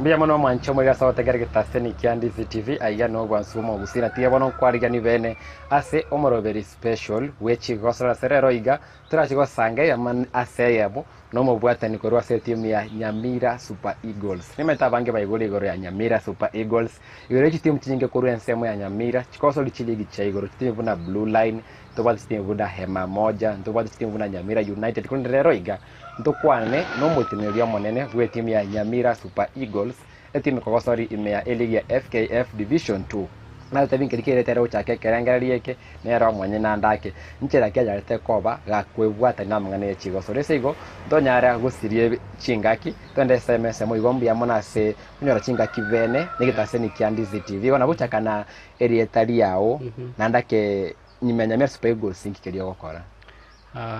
Mbuya mono omwanche omoriri ase ogotegera egetaseni kia Ndizi TV aiga nobwansu bw'omogusii na tiga bono nkwarigani bene ase omoroberi special bwe chigosora ase rero iga torache gosanga eyemo ase eyemo na omobwatani korwa ase etimu ya Nyamira Super Eagles. Nimanyete abange baigure igoro ya Nyamira Super Eagles igoro ye chitimu chinyinge korwa ensemo ya Nyamira chigosori chiligi chia igoro chitimu buna Blue Line, ntobwate chitimu buna Hema Moja, ntobwate chitimu buna Nyamira United korende rero iga Ntokwane nomoteneneri omonene bw'etimu ya Nyamira Super Eagles, etimu ekogosori ime ya eligi ya FKF Division 2. Nagotebi nkeri kerete ere gochaka ekerengererio eke, nere omonyene ande ake, nchera ki anyarete koba gakwebwatania namang'ana ye chigosori. Ase igo, ntonyare gosiria chingaki, togende ensemo ensemo igo mbuya mono ase konyora chingaki bene negetaseni kia Ndizi TV. Igo nagochaka na erieta riao, naende ake nyuma ya Nyamira Super Eagles inki keria ogokora?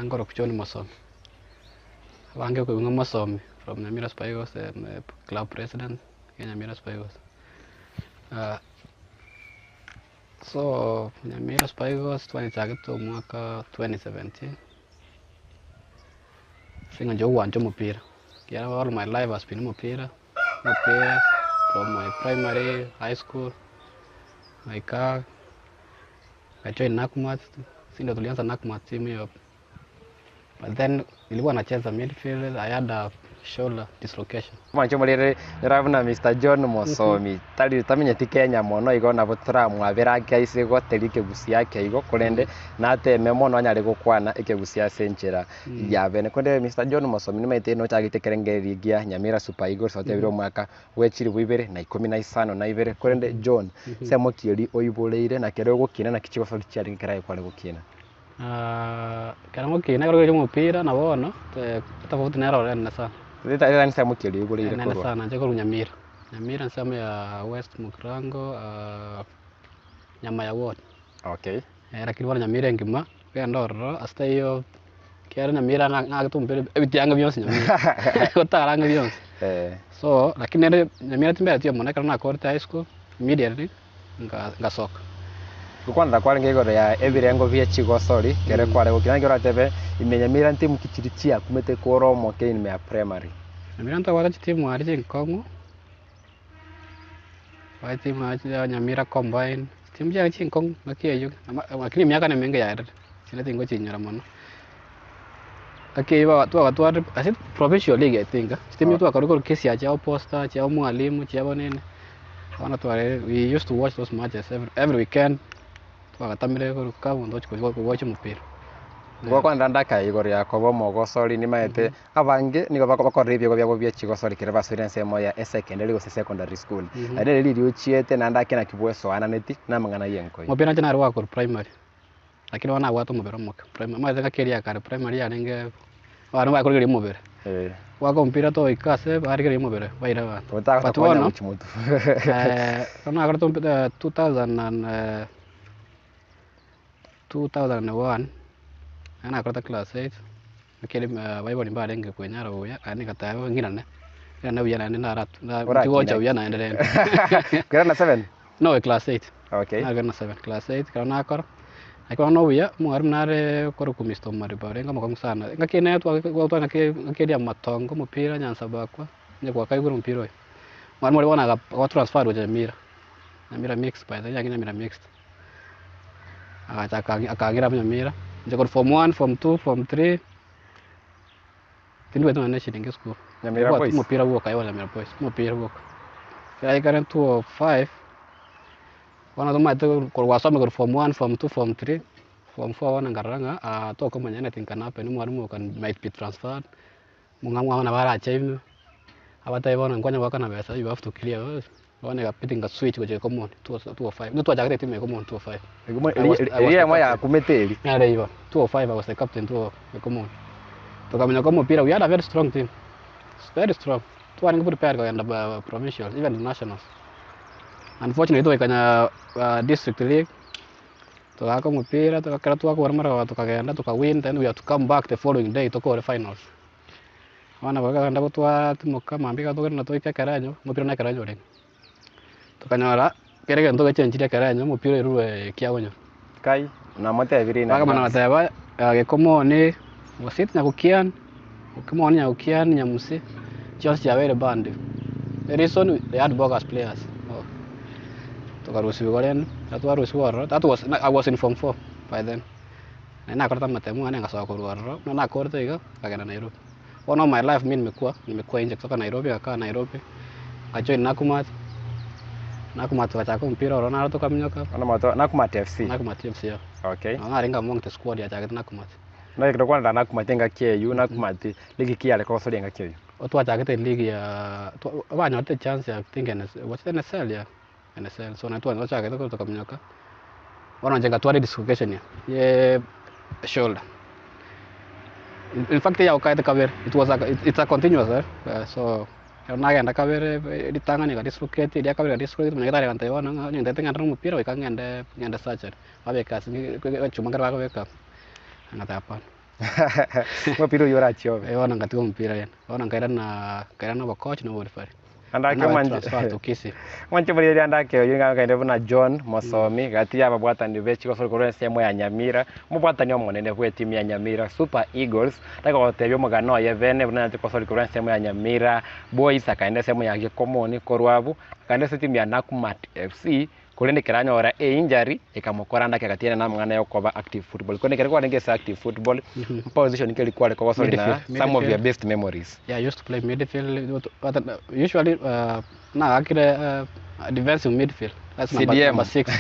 Nkorokwa John Mosomi. Abange okoigwa ng'a mosomi from Nyamira Super Eagles club president ya Nyamira Super Eagles. So Nyamira Super Eagles twachagete omwaka 2017, ase eng'encho ya ogwancha omopira, ekiagera all my life has been omopira, omopira from my primary, high school, goika nkajoin Nakumatt, since tulianza Nakumatt team hiyo. But then nilikuwa nacheza midfield, I had a shoulder dislocation. Mwanche omorere rora buna Mister John Mosomi tari tamenyeti Kenya mono igo nabo toramwabere ake aise goteria ekegusia ake igo korende nateme mono anyare gokwana ekegusia ase enchera ya bene. Korende Mister John Mosomi nimanyete nochagete ekerengererio gia Nyamira Super Eagles otebire omwaka bwe chilifu ibere na ikomi na isano na ibere korende John nsemo ki eria oiboreire na kero ogokina naki chigosori chiarenge ekero aye kware gokina? Ekero ngokina ekero keria omopira na bono, etofauti nere ororo enene sana. Reta ensemo ki eria oiboreire Enene korwa? sana inche korwa Nyamira, Nyamira ensemo ya West Mugirango Nyamaya ward. Okay. Lakini bono Nyamira engima, ogende ororo ase taiyo, ekiagera Nyamira ng'a ng'agete omopira ebitianga bionsi Nyamira, gotara ang'e bionsi. So, lakini rende Nyamira timbereti mono ekero nakorete high school, immediately. ngasoka. Gokwanera kwarenge igoro ya ebirengo bie chigosori kere kware gokina naki oratebe ime Nyamira ntimu ki chiria chiakumete kore omoke ime ya primary. Nyamira ntobwate chitimu aria chinkong'u, tobwate chitimu aria chia Nyamira combine, chitimu chiaye chinkong'u ngaki eywo lakini emiaka nemenge yaerire, chinde tingochinyora mono. Ngaki eywo baga twagatwarire ase provincial league I think, chitimu twakarwa korwa Kisii chiabo Posta, chiabo Mwalimu, chiabo nini. Bono tware we used to watch those matches every, every weekend, twagatamire korwa ka tochi kowacha omopira. Ngokwanera ndaka igoro ya koba omogosori nimaete abange nigo bako bakorora ebiegwa biabo bie chigosori ekero basoire ensemo ya esekendari gose secondary school. Aye nere riria ochiete naende ake naki bwesoananeti na amang'ana ya enkoi. Omopira inche nare gwakorwa primary, lakini bono nabwate omobere omoke primary, omanyete ngaki eria ya kare primary yarenge Abana bakorigereria omobere. Goaka omopira toika ase barigereria omobere baire abanto. But bono, ekero nakorete omopira 2000 and 2001, ekero nakorete class eight, ekeri abaibori mbarenge kwenyara buya, naende ngateba ng'irane, ng'irane buya naende nara tigocha buya naende rende. Grade na seven? No class eight. Okay. Nagenda na seven, class eight ekero nakora, ekero bono obuya, omwalimu nare okorokwa Mister Omariba orenge omokong'u sana, engaki eye tware ngaki ngaki eria amatongo omopira nyansabakwa, onye gwakaigure omopira oyo. Omwalimu oria bono aga aga transfer gocha Nyamira, Nyamira mixed by the way yarenge Nyamira mixed. Agacha akang'i akang'ira abwo Nyamira, inche korwa form one, form two, form three, tindibwati nonya na eshilingi esukuru. Nyamira Nabwate Boys? omopira bwoka eeh Nyamira Boys, omopira bwoka. Ekero aikare 205, bono tomaete korwa gwasomire korwa form one, form two, form three, form four bono nkarora ng'a tokomanya anything can happen, omwalimu oyo can might be transferred, mong'ao mwana nabo arache ime, abatebi bono nkonya goakana besa you have to clear, bono ekabidi nga switch gochia ecommon 205, intwe twachakete etimu ya ecommon 205. I was- I was Eria the eyemo captain. yakumete eri. Nere igo, 205 I was the captain to ecommon. Tokamenya omopira we had a very strong team, very strong. Twarenge prepared kogenda ba provincials even nationals. Unfortunately twaikanya district league, togaaka omopira ekero twakora marogoba tokagenda toka win then we had to come back the following day tokore finals. Bono tokagenda twatimoka mambia ekero togenda toike ekerenyo, omopira na ekerenyo orenge. Tokanyora kera egento gechenchire ekerenyo omopira oirurwe kiagonyo. Kai, namotebirie in Bakamana advance. goteba gekomoni gose nyagokiani, gekomoni nyagokiani nyamusi, chionsi chiabeire banned. The reason they had bogus players. Oh. Tokarusiwa igo rende, ekero twarusiwa ororo, that was I was in form four by then. Naende nakorete amatemo aane ngasoka korwa ororo, buna nakorete iga, nkagenda Nairobi. Bono all my life mi nimekuwa, nimekuwa nje kutoka Nairobi, nkakaa Nairobi, nkajoin Nakumatt, Nakumatt togachaka omopira ororo naro tokaminyoka. Bono moto Nakumatt FC? Nakumatt FC yeah. Okay. Nabo narenge among the squad yachagete Nakumatt. Naki ekero kwanera Nakumatt engaki eywo, Nakumatt ligi ki yare kogosoria engaki eywo? Twachagete league ya abanyorete chance ya I think NS was it NSL yeah NSL so naintwe twachagete korwa tokaminyoka bono inche ngatwara edislocation ya shoulder in fact eyagokaete kabere it was a it's a continuous eh so ekero nagenda kabere ritang'ani ega dislocate eria kabere ega dislocate omonyagitari agantebia bono ng'a onye ntagete ng'ende na omopira goika ng'ende ng'ende surgery babeke ase echuma ekero bakobeka ngateba hapana. Omopira oyio orachie obe. Eh, bono ngatiga omopira rende. Bono nkairana nkairana obocoach na oborefari. Ande ake Nabe omwanche transfer to Kisii. omwanche borigereria ande ake oyio nigo akaende buna John Mosomi gati y'ababwatani be chigosori korwa ensemo ya Nyamira, omobwatani omonene bw'etimu ya Nyamira Super Eagles, tagotebia omogano oye bene buna anyache gosori korwa ensemo ya Nyamira Boys akaenda ensemo ya Gikomoni korwa abwo akaenda ase etimu ya Nakumatt FC. Korende ekero anyora einjury ekamokora ndake agatiana na amang'ana ya okoba active football. Korende ekero kwarenge ase active football, position ki eria kware kogosori na Midfield, some of your midfield. best memories? Yeah, I used to play midfield but usually nagakire defensive midfield. That's number, CDM. number six.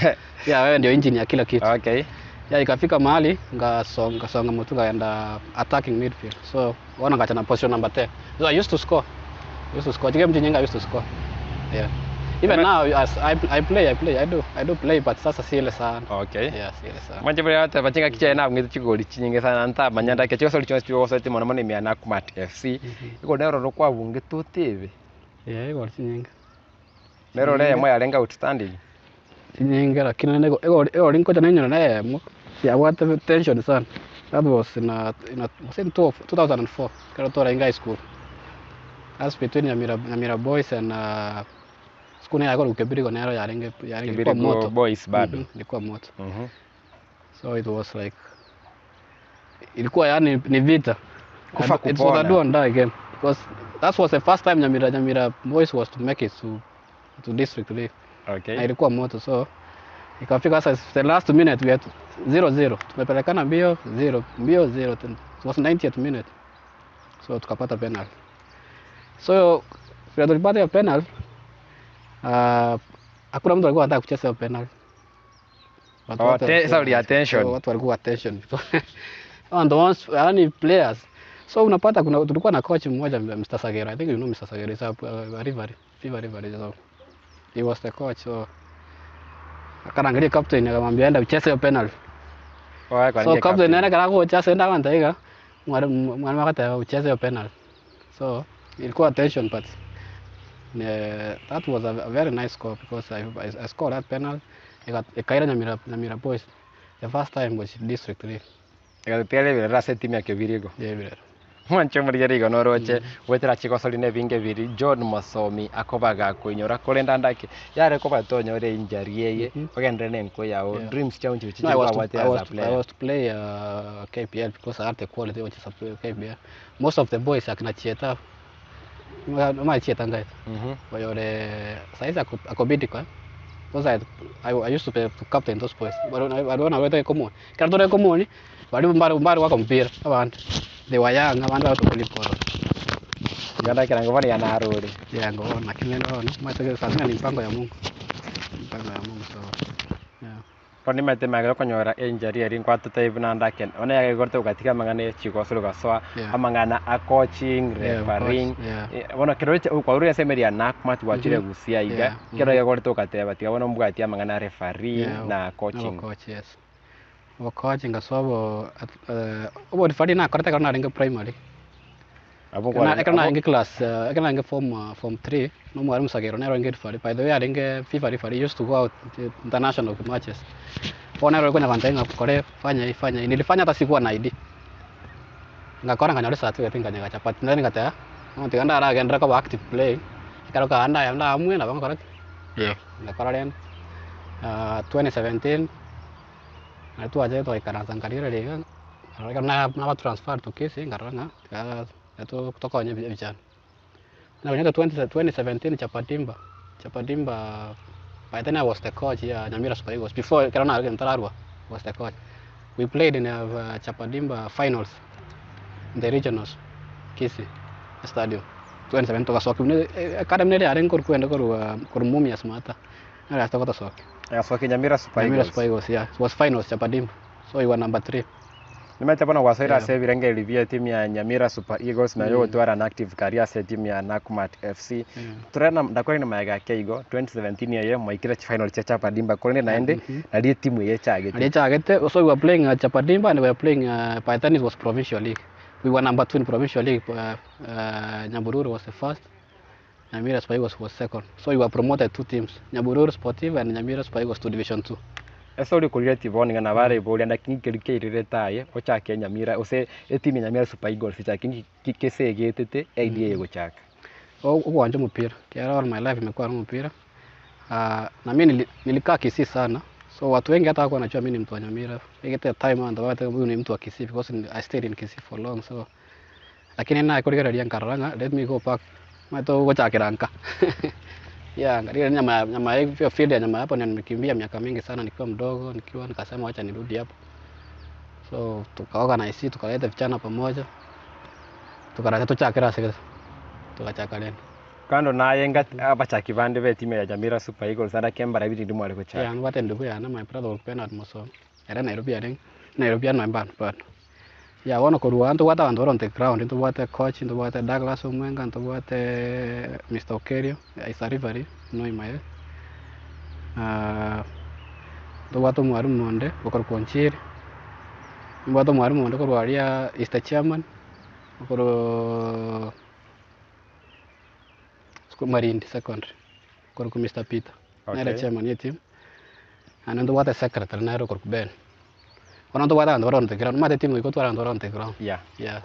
Yeah, wewe ndio engine ya kila kitu. Okay. Yeah, ikafika mahali ngasonga songa mtu kaenda attacking midfield. So ona ngachana position number 10. So I used to score. I used to score. Chike mtu I used to score. Yeah. Even now as I, I play, I play, I do, I do play but sasa si ile sana. Okay. Yeah, si ile sana. Mwanche bore bateba chingaki chiaye nabung'ete chigori chinyinge sana ntamanya ndake chigosori chionsi chigoseti mono mono ime ya Nakumatt FC. Igo nero oro kwabungete otebe. Yeah, igori chinyinge. Nero ore eyemo yarenge outstanding. Chinyinge lakini naende igo igori igori nkocha nainyora na eyemo, yabwate tension sana. That was in a, in a, was it two, 2004, ekero twarenge high school. That's between Nyamira, Nyamira Boys and school nere yakorokwa Kebirigo nero yarenge yarenge ilikuwa Kebirigo moto. Boys bado. Ilikuwa moto. So it was like ilikuwa yani ni vita. Kufa It was a kupona. do and die game because that was the first time Nyamira Nyamira Boys was to make it to to district league. Okay. Na ilikuwa moto so ikafika sasa the last minute we had 0-0 tumepelekana mbio 0 mbio 0 it was 90th minute so tukapata penalty so vile tulipata hiyo penalty hakuna mtu alikuwa anataka kucheza hiyo penalty. Watu Oh, wote walikuwa sasa uli attention. So, watu walikuwa attention and the ones yani players so unapata kuna tulikuwa na coach mmoja Mr. Sagero I think you know Mr. Sagero is a rivalry Fever rivalry so he was the coach so akarangeria captain akamwambia enda ucheze hiyo penalty Oh, kwa so nje captain captain. nene kara kucheza enda kwanza iga mwalimu mwalimu akateba ucheze hiyo penalty so ilikuwa tension but that was a very nice score because I scored that penalty ikaira Nyamira Nyamira Boys the first time was district league Igatiga ribere ase etimu ya Kebirigo. yeah birero Mwanche omorigeri igo noroche gwetera chigosori na ebinge biri John Mosomi akobaga koinyora korende ande ake yare kobata onyore injury eye ogenderere na enko yao Yeah. dreams chiao nchirochio No, I was to, chikwabwate I as was a to, I player. was to play KPL because I had the quality which is a KPL. Most of the boys akina Chieta ma Chieta ngai. Oyore saizi ako ako Bidco eh. Because I used to be to captain those boys. But I don't know whether come on. Kero tore come on. Bari mbari mbari wako mpira abantu. They were young abantu wako kuliporo. Igo ndakera ngo bono yanarure. Yeah, ngo lakini leo no matokeo sasa ni mpango ya Mungu. Mpango ya Mungu so yeah. Bono nimanyete magega okonyora einjury eria nkwatete buna ndake bono yagegorete ogatiga amang'ana ya chigosori ogasoa Yeah. amang'ana a coaching, Yeah, of course. refereeing. Yeah. Bono kero oche kwarure ase emeri ya Nakumatt gwachire Gusii aiga Yeah. kero egegorete ogateba tiga bono mbwati amang'ana a refereeing Yeah, na coaching. Obo coach, yes. Obo coach ngasoa obo obo referee nakorete ekero narenge primary. Abwo Ekero nkwarenge ekero abwo narenge class ekero narenge form form 3 na omwalimu Sagero nere orenge referee. By the way arenge FIFA referee, he used to go out international matches. Bono nere okonya gontebia ng'a kore fanya hii fanya hii. Nilifanya hata sikuwa na ID. Ngakora nkanyora ecertificate nkanyegacha but nere ngateba bono tiga ndaragenderera koba active playing ekero kaanda aya ndamue nabo nkora ki? Yeah, ngakora rende 2017 nari twachete twaikaransa nkarigereria iga nkarora ekero na naba transferred to Kisii nkarora ng'a tiga tokonye ebichana. Naganyete 2017 Chapadimba, Chapadimba by then I was the coach ya Nyamira Super Eagles before ekero narenge ntararwa I was the coach. We played in a Chapadimba finals in the regionals Kisii stadium 2017 togasokia buna academy nere yarenge korwa kwenda korwa korwa Mumias Maata nero yachete gotosokia. Egasokia Nyamira Super Nyamira Eagles. Super Eagles yeah, it was finals Chapadimba so we were number 3. Nimanyete bono gwasoire Yeah. ase ebirengererio bie etimu ya Nyamira Super Eagles naye ogotwara an active career ase etimu ya Nakumatt FC. Tore na ndakorire magega ake igo 2017 eye mwaikire chifinal chia Chapadimba korende naende nario etimu eye echagete. Nario echagete, so we were playing uh, Chapadimba and we were playing uh, by then it was provincial league. We were number two in provincial league. Uh, uh, Nyabururu was the first. Nyamira Super Eagles was second. So we were promoted two teams, Nyabururu Sportive and Nyamira Super Eagles to Division 2. Ase oria okorire bono ng'a nabo areboria naki nkeri keirerete aye ochake Nyamira gose etimu ya Nyamira Super Eagles echake nki kesegetete idea eye gochaka. Ogwancha omopira, ekiagera all my life nimekuwa na omopira, na mi nili nilikaa Kisii sana, so watu wengi hata hawakuwa wanajua mi ni mtu wa Nyamira, egete time abanto bagateba huyu ni mtu wa Kisii because I stayed in Kisii for long so Lakini naye korigereria nkarora ng'a let me go back, omanyete ogochakera nka yeah, nkarigereria nyama ya nyama ya hiyo field ya nyama hapo ndio nimekimbia miaka mingi sana nikiwa mdogo, nikiwa nikasema wacha nirudi hapo. So tukaorganize tukaleta vijana pamoja, tukarora tochakere ase gete, togachaka rende. Kando naye ngati abachaki bande b'etimu ya Nyamira Super Eagles arake mbarabwo rinde mware gochaka. Yeah, nobwate endugu yane my brother Bernard Mosomi, ere Nairobi arenge, Nairobi ano bado bado. Ya bono korwa aa ntobwate abanto bare on the ground, ntobwate coach, ntobwate Douglas Omwenga, ntobwate Mister Okerio, is a referee noimaye, ntobwate omwalimu onde okorokwa Onchiri, nimbwate omwalimu onde korwa aria is the chairman, okorwa Marindi secondary, okorokwa Mister Peter, nere Okay. chairman ye team, naende ntobwate secretary nere okorokwa Ben. Bono ntobwate abanto bare on the ground, omanyete etimu gotwara abanto bare on the ground. Yeah. Yeah.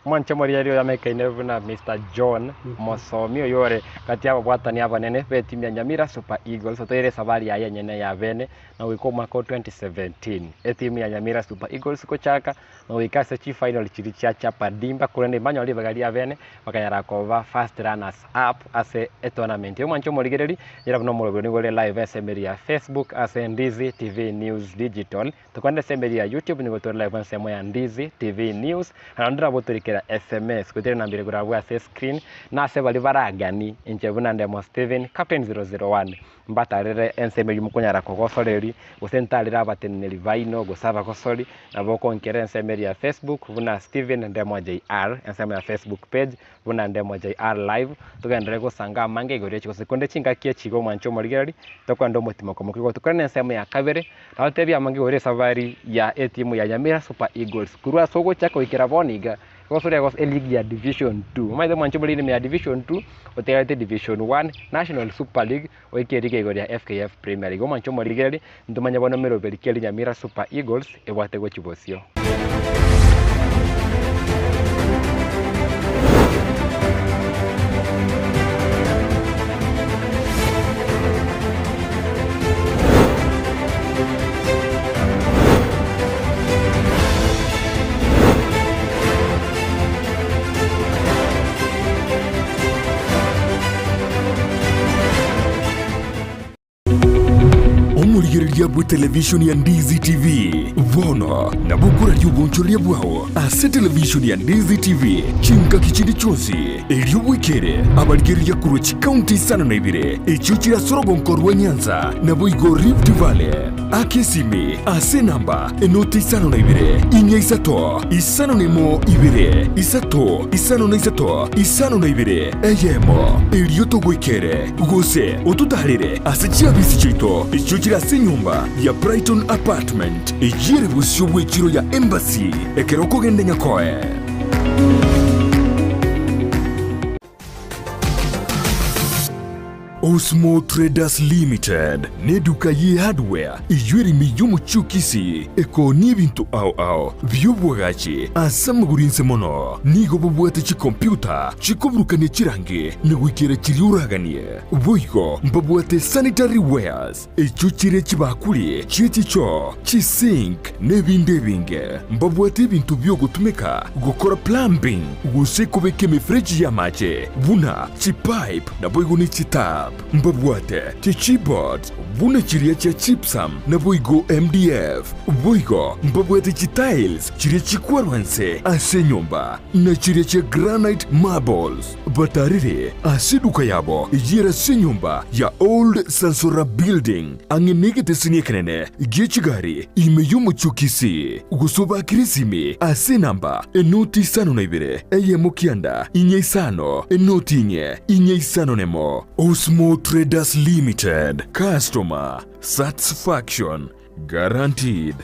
Omwanche omorigereria oyo amekaine buna Mister John Mosomi oyio ore gati y'ababwatani abanene b'etimu ya Nyamira Super Eagles otoire esabari yaye enyene ya bene na goika omwaka o 2017. Etimu ya Nyamira Super Eagles gochaka na goika ase chifinal chiria chia Chapa Dimba korende mbanyore ribaga ria bene bakanyara koba first runners up ase etournament. Omwanche omorigereria, nyora buna omorobio nigo ore live ase emeri ya Facebook ase Ndizi TV News Digital. Tokwanire ase emeri ya YouTube nigo tore live ensemo ya Ndizi TV News. Na naende nabo otorikera SMS goetera enamba ere korabwo ase escreen na ase baria baragani inche buna Ndemo Stephen Captain 001 mbatarere ensemo eyio mokonyara kogosoreri gose ntarere abateneneri baino gose abagosori nabo okonkera ensemo eria ya Facebook buna Stephen Ndemo JR ensemo ya Facebook page Buna ndemo JR live, togenderere gosanga amange igoro ye chigosori. Korende chingaki echi igo omwanche omorigereri, tokwenda omotimoko moke igo tokore nensemo ya kabere, nagotebia amange igoro y'esafari ya etimu ya Nyamira Super Eagles. Korwa ase ogochaka goikera bono iga, egosori egos eligi ya Division 2. Omanyete omwanche omorigereri ime ya Division 2, otegerete Division 1, National Super League, goika eligi ya igoro ya FKF Premier League. Omwanche omorigereri, ntomanye bono meroberi ki eria Nyamira Super Eagles ebwate gochia bosio. Omorigereria bw'etelevishoni ya Ndizi TV bono nabo okoraria obonchoreria bwao ase televishoni ya Ndizi TV chingaki chinde chionsi, erio bwekere abarigereria korwa chikaunti isano na ibere echio chire ase orogonko rwa Nyanza naboigo Rift Valley. Aka esimi ase enamba enoti isano na ibere, inya isato, isano na emo ibere, isato, isano na isato, isano na ibere, eyemo, erio togoikere, gose ototaarere ase chiabisi chiaito echio chire ase enyomba ya Brighton Apartment, eyio ere bosio bw'echiro ya Embassy, ekero okogenda Nyakoe. Osmo Traders Limited neduka ye hardware eyio ere ime y'omochie o Kisii ekoonia ebinto ao ao bi'obwagachi ase amagoro inse mono. Nigo bobwate chikompiuta chikoburukania chirangi na goikera chiria oraganie. Boigo mbabwate sanitary wares echio chire chibakuri chie chichoo, chisink na ebinde ebinge. Mbabwate ebinto bi'ogotumeka gokora plumbing gose kobeka emefereji y'amache buna chipipe naboigo ne chitap. Mbabwate chichipboards buna chiria chia gypsum naboigo MDF. Boigo mbabwate chitiles chiria chikwarwa inse ase enyomba na chiria chia granite marbles. Batarire ase eduka yabo eyio ere ase enyomba ya Old Sansora Building, ang'e negeteseni ekenene gie chigari ime y'omochie o Kisii, gose obakire esimi ase enamba enoti isano na ibere, eyemo kianda, inye isano, enoti inye, inye isano nemo. Osmo Traders Limited, Customer Satisfaction Guaranteed.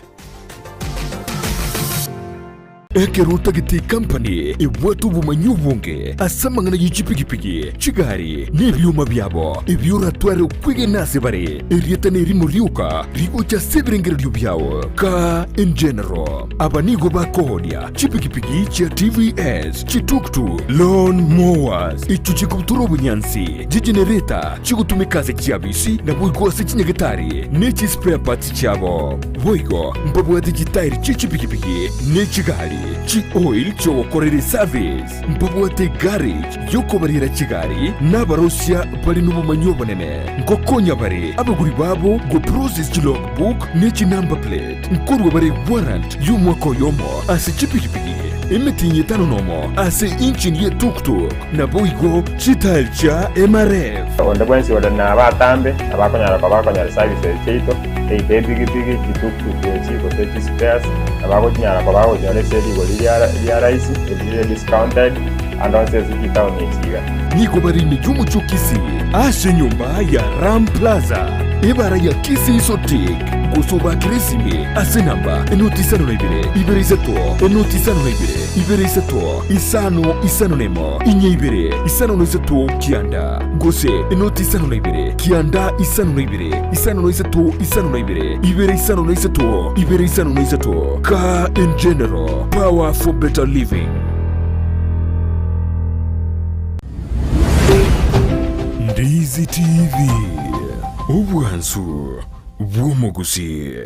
Ekero otagete ekampani ebwate obomanyi obonge ase amang'ana ye chipigipigi, chigari, na ebioma biabo, ebio oratware okwegena ase bare, erieta nerimo rioka rigocha ase ebirengererio biao. Car in General. Aba nigo bakoonia chipigipigi chia TVS, chituktuk, lawn mowers, echio chikobutora obonyansi, chigenereta chigotumeka ase chiabisi naboigo ase chinyagetari ne chispare parts chiabo. Boigo mbabwate chitairi chie chipigipigi ne chigari, chi-oil chi'ogokorera eservice. Mbabwate egarage y'okobarera chigari, na abarosia bare nobomanyi obonene. Nkokonya bare abagori babo go-process chilogbook ne chinumber plate. Nkorua bare warrant y'omwaka oyomo ase chipigipigi, emetienyi etano nomo ase engine ye tuk-tuk, naboigo chitairi chia MRF. Onde bwensi ore nabatambe nabakonyara koba bakonyora services chiaito, either epigipigi, chituktuk echi, gose chispares, nabagochinyara koba bagochinyora ase rigori ria rahisi, eri rire discounted, ande onsi ase chitaoni echi iga. Nigo bare ime y'omochie o Kisii ase enyomba ya Ram Plaza, ebara ya Kisii Sotik, gose obakere esimi ase enamba enoti isano na ibere, ibere isato, enoti isano na ibere, ibere isato, isano isano na emo, inye ibere, isano na isato, kianda, gose enoti isano na ibere, kianda isano na ibere, isano na isato, isano na ibere, ibere isano na isato, ibere isano na isato. Car in General, power for better living. Ndizi TV, obwansu bw'omogusii.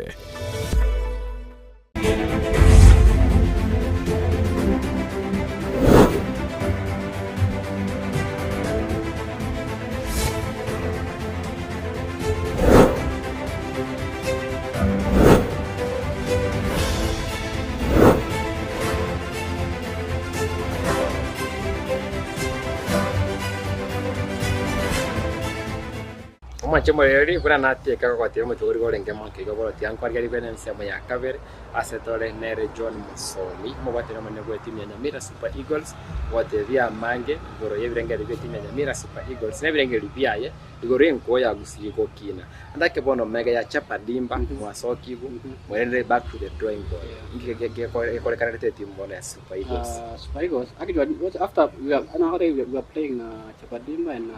Omoanche omoreri buna natieka gogotebia omochie oria orenge moke igo bono tiga nkwariganie ensemo ya kabere ase tore nere John Mosomi, omobwatani omonene bw'etimu ya Nyamira Super Eagles, ogotebia amange igoro y'ebirengererio bi'etimu ya Nyamira Super Eagles na ebirengererio biaye igoro y'enkuo ya Gusii gokina. Ande bono mega ya Chapa Dimba mwasokigwe mwerendere back to the drawing board. Inki gekorekanete etimu bono ya Super Eagles? Super Eagles, actually, after we are, we are playing Chapa Dimba and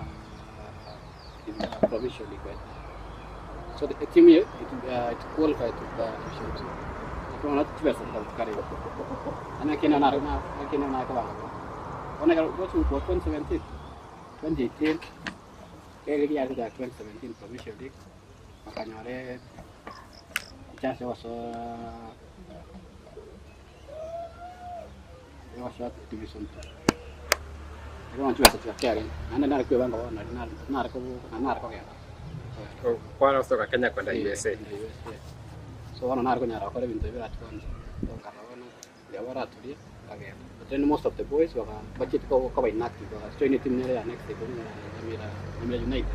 in the provincial league, right? So the team here, it qualified to the division two. Lakini chibesa kare. Ana kena na na kena na kwa. Ona ka what was 2017, 2018. Kile ligi ya 2017 provincial league. Makanyore chance was division 2. Lakini chibesa chikakere. Ana na kwebanga na na na na kogenda. Kwana kutoka Kenya kwenda USA. So bono nare konyara gokora ebinto ebi biratuansa. Nkarora bono riria baraturie nkagenda. But then most of the boys baka bachete koba inactive baka join team nere ya next Nyamira Nyamira United.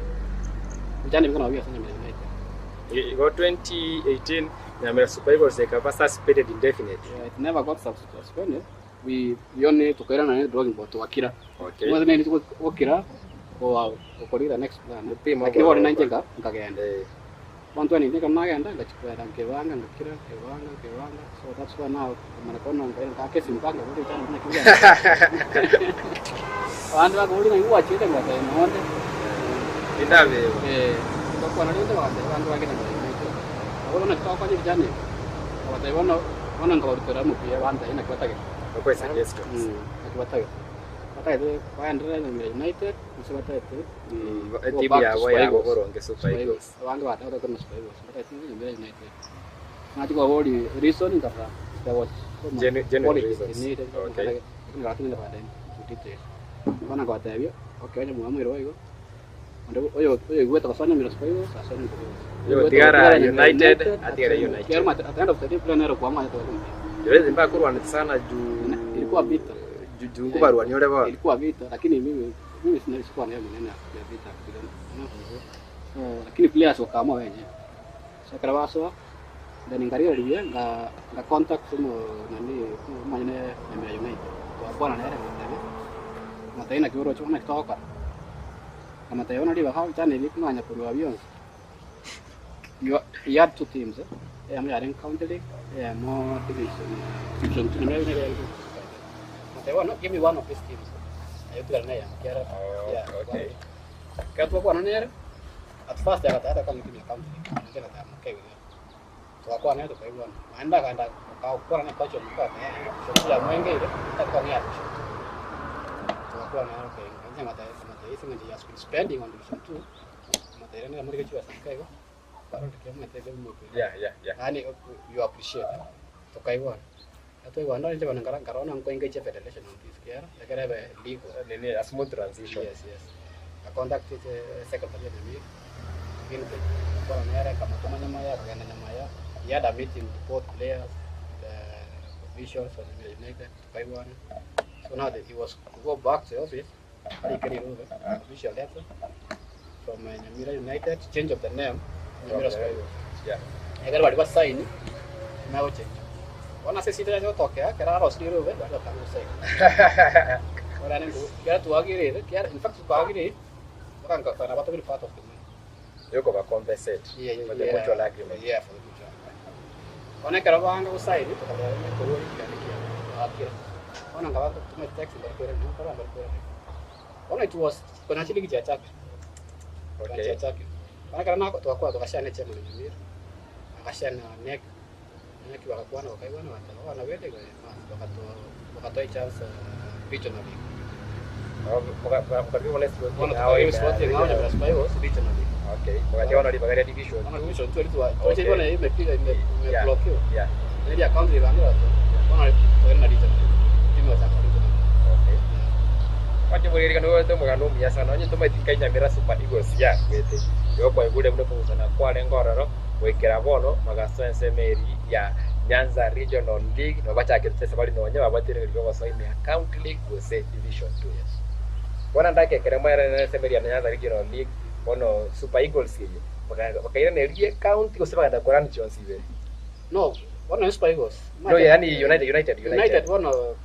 Mchana niko na ase Nyamira United. Igo 2018 Nyamira Super Eagles ekaba suspended indefinitely. Yeah, it never got suspended. We only tukairana na drawing board tugakira. Mwathe nini gukira okorira next plan. Lakini bono nainche nkagenda. Bantu ninche nagenda ngachikwera nkebanga ngakira nkebanga nkebanga. So that's why now mana kono ngakesi mpanga buri chana na kibuga. Bantu bakuri na ngwa chite ngate nonde. Tindabeba. Eh, togakwana rende bagateba abanto ba Kenya United. Nabo bono togokonya ebijana ebi, bagateba bono bono nkabarutera omokia bantebia naki batagete. Bakoe suggestions. Naki batagete. Batagete baenderere Nyamira United, gose batagete go Etimu back to yabo Super yabo Eagles. boronge Super Super Eagles. Eagles. Abange batagete korwa Super Eagles, batagete Nyamira United. Nachia kobaboria reason nkarora there was so much Genuine quality reasons. in it, Okay. lakini nkabatumia baadaye into details. Bono nkabatebia, okay onye mwamwire igo, onde oyo oyoigwete gosoa Nyamira Super Eagles, asoe Nyamira Super Eagles. Oyo otigara Oyoigwete gotigara United, United, atigare asoe United. Kiaro at the end of the day, plan nero kwamanya toka kumpi. Juu mbakorwanete sana juu Ilikuwa vita. juu juu nkobarwania ore bono. Ilikuwa vita, lakini mimi mimi sina sikuwa na hiyo maneno ya vita kupigana. No. So, lakini players wakaamua wenyewe. So kera basoa then ngarigereria nga nga contact mo nani manyene Nyamira United. Twakwana nere ngatebe. Ngatebe naki oroche naki togokora. Nkamotebia bono ribaga chana ebi kong'anya korwa bionsi. You he had two teams eh. Eyemo yarenge county league, eyemo division division two Nyamira United yarenge division two. Nkamotebia bono give me one of these teams. Aye otigare na eyemo kiara. Oh, Yeah, okay. Ekero twakwana nere, at first agateba takong'e team ya county league, nainche ngateba okay with that. Togakwana nere tokaigwana, naende akagenda gokwana na ecoach omonto agateba yaya division two yamwengeire, takong'e ya division two. Togakwana nere okay, inche ngateba nkamotebia ase eng'encho he has been spending on division two, nkamotebia rende namorike chibesa nka igo, barore kemanyete kebimokia. Yaani you appreciate eh, tokaigwana. Ekero twaigwana inche bono nkara nkarora nko engage federation on this kiara, ekere ebe legal. Nini a smooth transition. Yes, yes. Nga contact secretary ya Nyamira, Gilbert, ngakwana nere nkamotoma Nyamaya, akagenda Nyamaya, he had a meeting with both players, the officials of Nyamira United, tokaigwana. So now that he was to go back to the office, arike rirube, official letter from Nyamira United, change of the name, Nyamira Super Eagles. Ekero baria basaini, emanye gochenjwa. Bono ase esida yacha gotokea, ekero arosirie rirube, baria batanga gosaini. Bono naende ekero twagirire, kiara in fact twagirire, mpaka nkakwana batobire part of the money. Yokoba compensate for the mutual agreement. Yeah, for the mutual agreement. Bono ekero banga gosaini, togateba ng'a korwa ekianda kiabo, twakira. Bono nkaba ntoma text mbari koirana, nkoro mbari koirana. Bono it was konya chiligi chiachakire. Okay. Chiachakire. Bono ekero nako twakora togashare na chairman Nyamira, agashare na NEC, NEC bagakwana bakaigwana bagateba bono bende igo bas bakato bakatoa echance regional league. Bono tokarigwa slot eng'ao Nyamira Super Eagles regional league. Okay, mugachia bono ribaga ria division Bono two. division two eria Okay. twache bono imepiga ime imeblockiwa. Eria ya county egangira to bono togende na regional league. Timu egochaka regional league. Okay. Yeah. Oche boririkana obwate omogano omuya sana onye tomaeti nkai Nyamira Super Eagles yakwete igo kwaigure buna okong'usana kwarenge ororo goikera bono bagasoa ensemo eria ya Nyanza Regional League nabo bachakerete esabari nonye babwate rirorio riogosoa ime ya County League gose Division Two. Bono ndake ekero mwaerana ensemo eria ya Nyanza Regional League bono Super Eagles eye bakairaneria ecounty gose bagenda korana chionsi ibere? No, bono ne Super Eagles. No, yaani United, United, United United. bono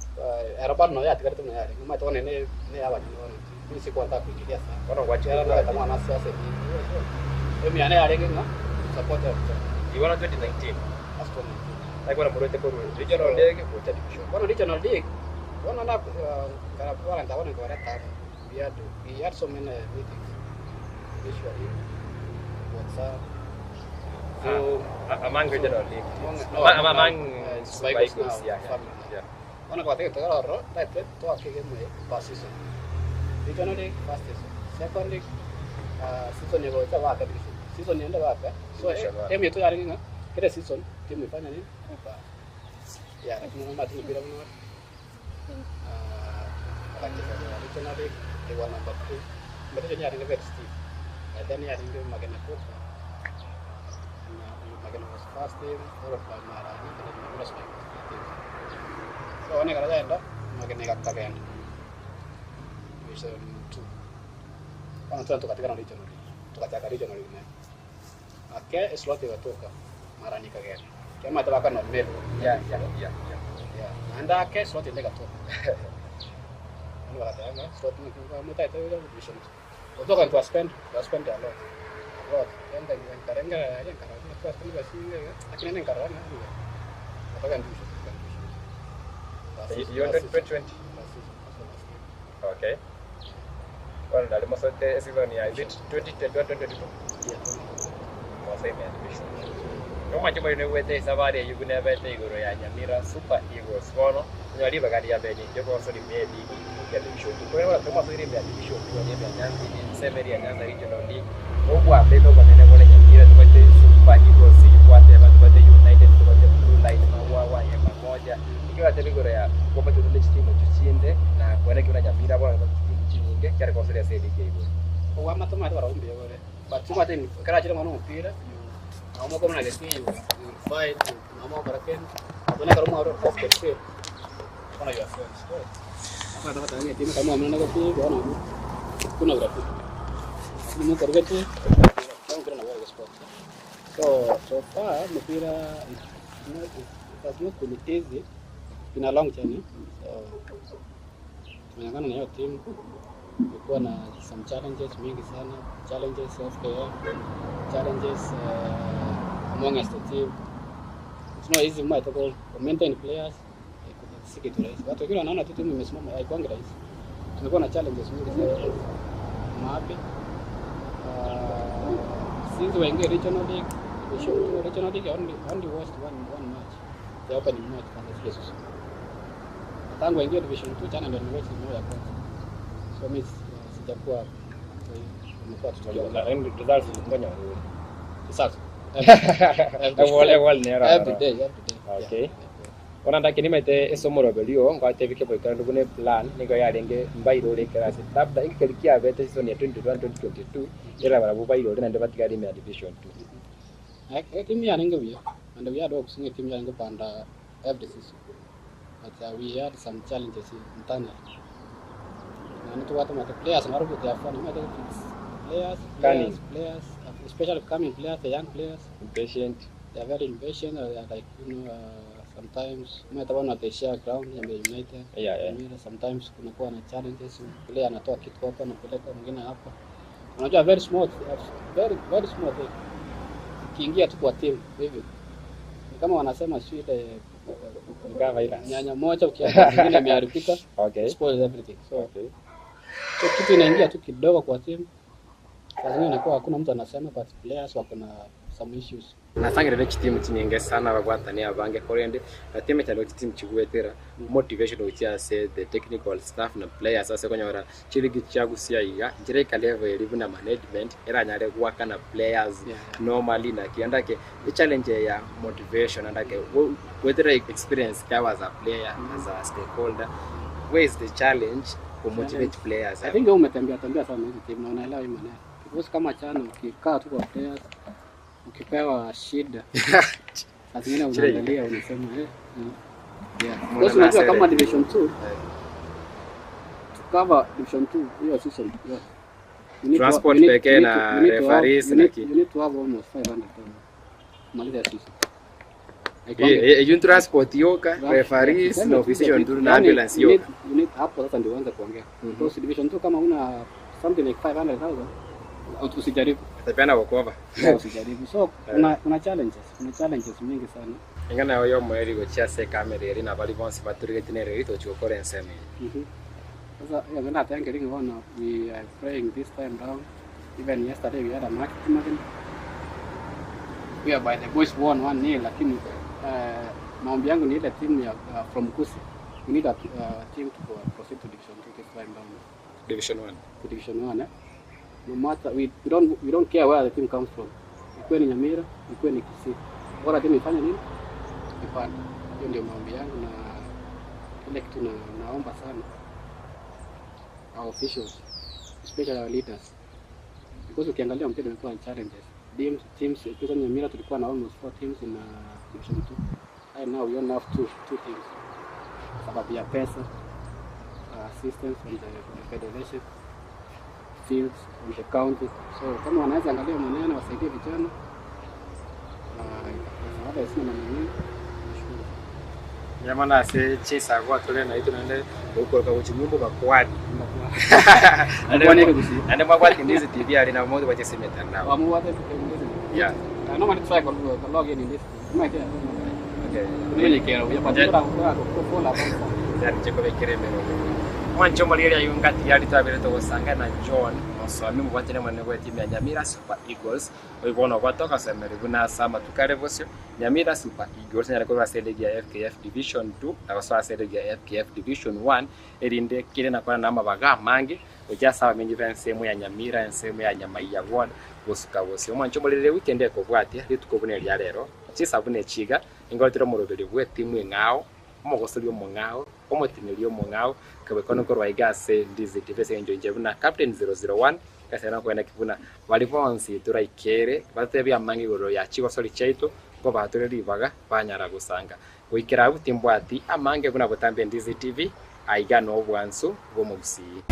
ero bado noyo yatigarete buna yarenge. Omanyete bono ne ne abanyene bono mimi sikuwa nataka kuingilia sana. Bono gwachire Kiagera kobwatia. nagete mwana siasa enyinge. Emiana yarenge ng'a support ya Igo bono 2019. That's 2019. Naki bono morwete korwa Regional League gocha Division. Bono Regional League bono na nkara bono nkabareta amo. We had so many meetings. Usually WhatsApp, Zoom. Among Regional League Among, teams. no, Among, among, among Super Super Eagles Eagles, now, yeah, yeah, family now. yeah. Bono nkabatebia togere ororo, taete twake egame per season. Regional League first season, second league season egocha baka division. Season ende baka. So Division one. emi yetu yarenge ng'a kera season timu ifanya nini? Ipa. Yeah, lakini mama mpira muno. Bakacheza regional league, they were number 3. But hiyo yarenge very steep. And then yarenge Magena Cup. And Magena was first team, followed by Marani, and then Nyamira Super Eagles team. So one karaenda Magena ikakagenda. Division 2. Bono twende tukatigana regional league. Tukachaka regional league naye. Ake slot igatoka Marani ikagenda. Kiamate bakana Meru. Yeah. Yeah. Naende ake slot ende igatoka. Bono bagateba ng'a slot motaete division 2. Otoka twa spend a lot. A lot. Enda nkarengera aria nkarora ng'a twa spend basi iga lakini ende nkarora ng'a anyway. Otoka division 2 division 2. Last Iyo season. 2020. Last season. That's the last game. Okay. Bono nari mosoete eseason ya is it 2021 2022? Mosoe ime ya division two. Nomwanche moino oigwete esabari eyio buna ebete igoro ya Nyamira Super Eagles bono onyore ribaga ria mbere ninche gosori ime eligi ya division two. Korende bono ekero mwasoire ime ya division two aria ime ya Nyanza ensemo eria ya Nyanza Regional League obwambe obonene bore Nyamira tobwate Super Eagles eyio twateba tobwate United tobwate Blue Line Magwagwa Hema Moja Ekero oratebe igoro ya kwamachete ne chitimu echio chinde na kwane ekio buna Nyamira bono nabwate chitimu chinyinge chiare gosoria ase eligi ya igoro. Obwamate omanyete barabwo mbuya bore but omanyete ekero achire omwana omopira you nabo mokomana gete you will fight you nabo mogokora kende but bono ekero mwarure off the field bono you are friends omanyete goteba ng'a etimu ekero mwaminana gete bono abwo hakuna urafiki lakini mokorwa gete omopira nabo ore gesport so so far omopira it has not been easy it's been a long journey so tumeng'ang'ana na hiyo team tumekuwa na some challenges mingi sana challenges FKF challenges among us the team it's not easy mate ko ko maintain players si kitu rahisi watu wengine wanaona tu timu imesimama haikuangi rahisi tumekuwa na challenges mingi sana mapi since waingie regional league division two regional league only only lost one one match the opening match versus Jesus tangu waingie division 2 jana ndio niliwatch timu ya kwanza so mimi sijakuwa hapo kwa hiyo tumekuwa tukiona Results ngonya waruri. sasa Ewol ewol nera. every day every day Okay. yeah. Bono ndake nimaete ase omoroberio ngwatebia keboikera ndugu ne plan nigo yarenge mbairore ekerasi labda ekeri kiabete season ya 2021 2022 era barabwo bairore naende batigare ime ya division 2. Timu yarenge buya and we had hopes ng'a timu yarenge kobanda every season but we had some challenges internally naende tobwate omanyete players nabarobwo they are funny omanyete players Cunning. players players especially coming players the young players Impatient. they are very impatient they are like you know sometimes omanyete bono they share ground Nyamira United Yeah, yeah. Nyamira sometimes kunakuwa na challenges player anatoa kitu hapa anapeleka mwingine hapa unajua very small very very small thing ukiingia tu kwa team hivi ni kama wanasema sio ile Ni kama virus. nyanya moja ukiacha zingine imeharibika Okay. spoils everything so Okay. so kitu inaingia tu kidogo kwa team saa zingine inakuwa hakuna mtu anasema but players wako na some issues Nasangire chitimu chinyinge sana babwatani abange korende natime chando chitimu chigwetera motivation gochia ase the technical staff na players ase konyora chiligi chiagusia iga nchire level eri buna management eranyare gwaka na players Yeah. normally na kiandake challenge ya motivation andake whether experience kawa as a player as a stakeholder where is the challenge ku motivate players I think wewe umetembea tembea sana hizi team na unaelewa hii maneno. Because kama chana ukikaa tu kwa players ukipewa shida saa zingine unaangalia unasema eh, yeah. Because unajua kama division 2 to cover division 2 hiyo season yote. You need to- Transport you need- pekee you need to- na you need to have- referees you na need- ki- You need to have almost 500,000 kumaliza season. Eh, eh, transport yoka referees na official nduru na ambulance you need, yoka you need hapo sasa ndio uanze kuongea. Because division 2 kama una something like 500,000 usijaribu. tapeana wokova Yeah, usijaribu. So kuna kuna challenges, kuna challenges mingi sana. ingana oyo mweri gochia ase camera eri nabari bonsi baturigeti nere eri tochi gokora ensemo eye. Sasa yeah, when I think bona we are praying this time round. Even yesterday we had a match imagine. Whereby the boys won 1-0 lakini maombi yangu ni ile timu ya from Kusi. We need a team to go, proceed to division 2 this time round. Division 1. To division 1 eh? No matter we don't care where the team comes from. Ikuwe ni Nyamira, ikuwe ni Kisii. Bora timu ifanye nini? Ipande. Hiyo ndio maombi yangu na kile kitu na, naomba sana our officials especially our leaders because ukiangalia mpira imekuwa na challenges teams teams especially Nyamira tulikuwa na almost four teams in division 2 right now we only have two teams sababu ya pesa assistance from the federation fields from the county so kama wanaweza angalia maneno wasaidie vijana itakuwa sawa. Sina maneno mengi nashukuru. Nyamana ase chesa gwa tole na itu nende ukoroka guchinyumba bakwadi. Bakwane gusi. Nende mwagwati Ndizi TV ari na mmoja wachese mitandao. Wamuwate Ndizi. Yeah. I normally try to log in in this. Might Okay. Nimenyekera uya but Yeah. yeah. Kwa follow up. Yani cheko bekere mero. Mwanche omorigereria ayio ngati yari twabere togosanga na John mosomi omobwatani omonene bw'etimu ya Nyamira Super Eagles. Oyio bono obwate ogosemeria buna ase amatuko are bosio, Nyamira Super Eagles enyare korwa ase eligi ya FKF Division 2 na gosoa ase eligi ya FKF Division 1 erinde kere na kwana namabaga amange gochia ase abamenyi b'ensemo ya Nyamira, ensemo ya Nyamaiya Ward gosuka bosio. Omwanche omorigereria weekend ekobwatia rituko buna eria rero, chisabuni echi iga ingoretire omoroberi bw'etimu eng'ao, omogosori omong'ao, omoteneri omong'ao, kebwekano korwa iga ase Ndizi TV ase engencho inche buna Captain 001, ase nokogenda ki buna baria bonsi toraikere batotebie amang'e igoro ya chigosori chiaito, nkobatore ribaga banyara gosanga. Goikera abwo timbwati amange buna botambe Ndizi TV, aiga nobwansu bw'omogusii.